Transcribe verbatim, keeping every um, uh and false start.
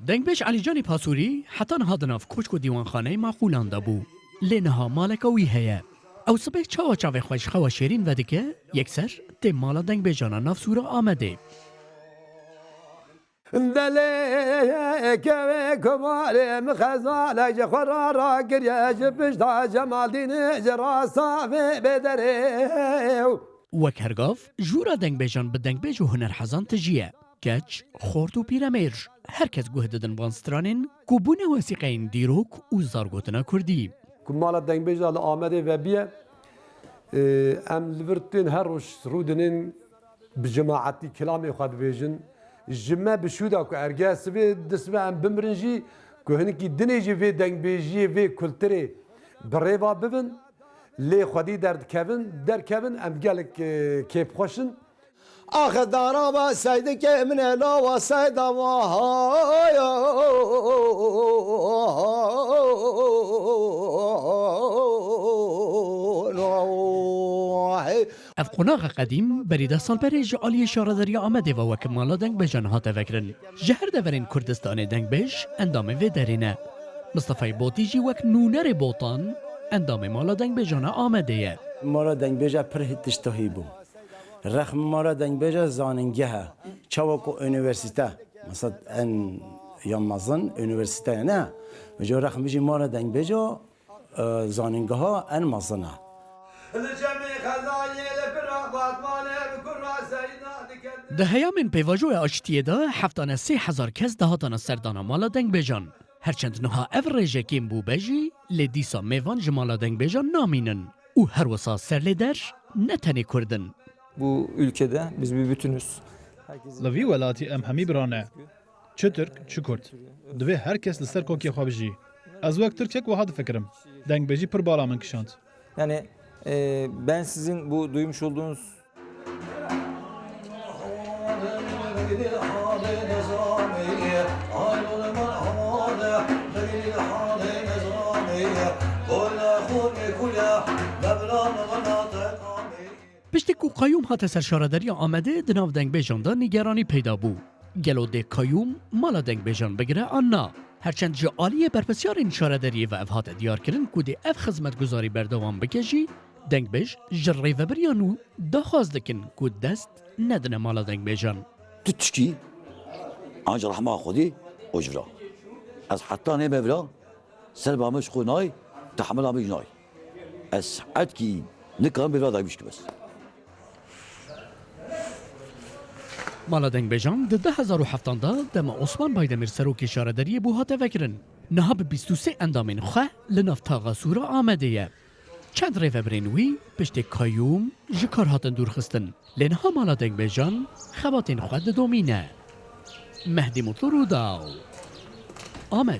Dengbêj Elîcanî Pasûrî heta niha di nav koçk û dîwanxaneyê maqûlan de bû. Lê niha maleka wî heye. Ew sibê çawa çavê xwe ji xewa şêrîn vedike, yekser tê mala dengbêjan a nav sûra Amedê. Delê kevê kumarê min xezalek ji xwe ra rakiriye, ji pişta Cemaldînê ji rasta vê bêderê. Wek her gav, jûra dengbêjan bi dengbêj û hunerhezan tijî ye. Keç, xort û pîremêr, her kes guh didin van stranên ku bûne wesîqeyên dîrok û zargotina kurdî. Ku mala dengbêja li Amedê vebiye, e, em li vir tên her roj rûdinin bi cemaetî kilamê xwe dibêjin. Ji me bi şûda ku erge sibê disibê em bimirin jî, ku hinekî dinê jî vê dengbêjiyê, vê kulturê bi rêva bibin, lê xwedî derdikevin, derkevin, em gelek, e, kêfxweş in. Axe dara va seydikê min e, lawa seyda va, hay. Ev qonaxa qedîm berî deh sal berê ji aliyê Şaredariya Amedê ve wek mala dengbêjan hate vekirin. Ji her deverên Kurdistanê dengbêj endamê vê derê ne. Mistefayê Botî jî wek nûnerê Botan endamê mala dengbêjan a Amedê ye. Mala dengbêja pir tiştahî bû. Rexm mala dengbêja zanîngeh e. Çawa ku unîversîte, mesela en ya mezin unîversîte ne. Ji rexm jî mala dengbêja, e, zanîngeha en mezin e. Di heyamên pêvajoya aştiyê de heftane sê hezar kes dihatane serdana mala dengbêjan. Herçend niha ev rêje kêm bûbe jî, lê dîsa mêvan ji mala dengbêjan namînin û her wisa serlêder ne tenê Kurd in. Bu ülkede biz bir bütünüz. Li vî welatî em hemî bira ne. Çi Tirk, çi Kurd. Divê her kes li ser kokê xwe bijî. Ez wek Tirkek wiha difikirim. Dengbêjî pir bala min kişand. Yani, e, ben sizin bu duymuş olduğunuz Piştî ku qeyûm hate ser şaredariya Amedê, di nav dengbêjan de nîgeranî peyda bû. Gelo dê qeyûm mala dengbêjan bigire an na? Herçend ji aliyê berpirsiyarên şaredariyê ve ev hate diyarkirin ku dê ev xizmetguzarî berdewam bike jî, dengbêj ji rêvebiriya nû daxwaz dikin ku dest nedine mala dengbêjan. Tu tişkî anca rehma Xwedê û ji vira. Ez heta nême vira, serba min ji xwe nayê, tehmila min jî nayê. Ez etkî nikarim bê vira daybîş kim ez. Mala dengbêjan di du hezar û heftan de dema Osman Baydemîr serokê şaredariyê bû hate vekirin. Niha bi bîst û sê endamên xwe li nav taxa Sûra Amedê ye. Çend rêvebirên wî piştê qeyûm ji kar hatin dûrxistin. Lê niha mala dengbêjan xebatên xwe didomîne. Mehdî Mutlu Rûdaw, Amed.